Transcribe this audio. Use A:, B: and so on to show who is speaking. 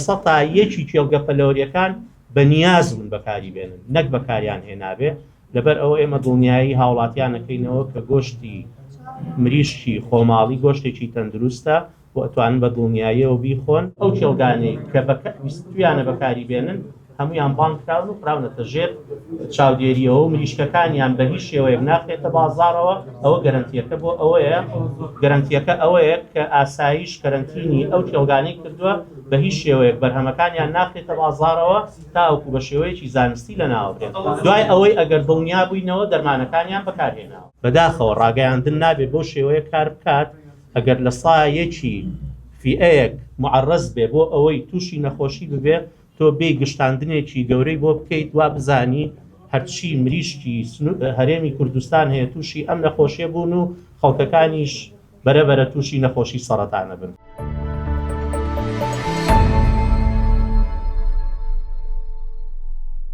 A: سەتا یەکی کێڵگە پەلەوەریەکان بە نیاز بوون بەکاری بێنن نەک بەکاریان هێنابێ، لەبەر ئەوە ئێمە دڵنیایی هاوڵاتیان ئەکەینەوە کە گۆشتی مریشکی خۆماڵی گۆشتێکی تەندروستە و ئەتوانن بە دڵنیاییەوە بیخۆن. ئەو کێڵگانەی کە ویستویانە بەکاری بێنن هەموویان بانگ کراون و خراونەتە ژێر چاودێرییەوە و مریشکەکانیان بە هیچ شێوەیەک ناخرێتە بازاڕەوە، ئەوە گەرەنتییەکە بۆ ئەوەیە، گەرەنتییەکە ئەوەیە کە ئاسایش کەرەنتینی ئەو کێڵگانەی کردووە بە هیچ شێوەیەک بەرهەمەکانیان ناخرێتە بازاڕەوە تاوەکو بە شێوەیەکی زانستی لەناوبرێن دوای ئەوەی ئەگەر دڵنیا بووینەوە دەرمانەکانیان بەکارهێناوە. بەداخەوە ڕاگەیاندن نابێ بەو شێوەیە کار بکات، ئەگەر لە سا یەکی فیئەیەک موعەڕەز بێ بۆ ئەوەی تووشی نەخۆشی ببێ تۆ بێی گشتاندنێکی گەورەی بۆ بکەیت وا بزانی هەرچی مریشکی هەرێمی کوردستان هەیە تووشی ئەم نەخۆشیە بوون و خەڵکەکانیش بەرە بەرە تووشی نەخۆشی سەڕەتانە بن.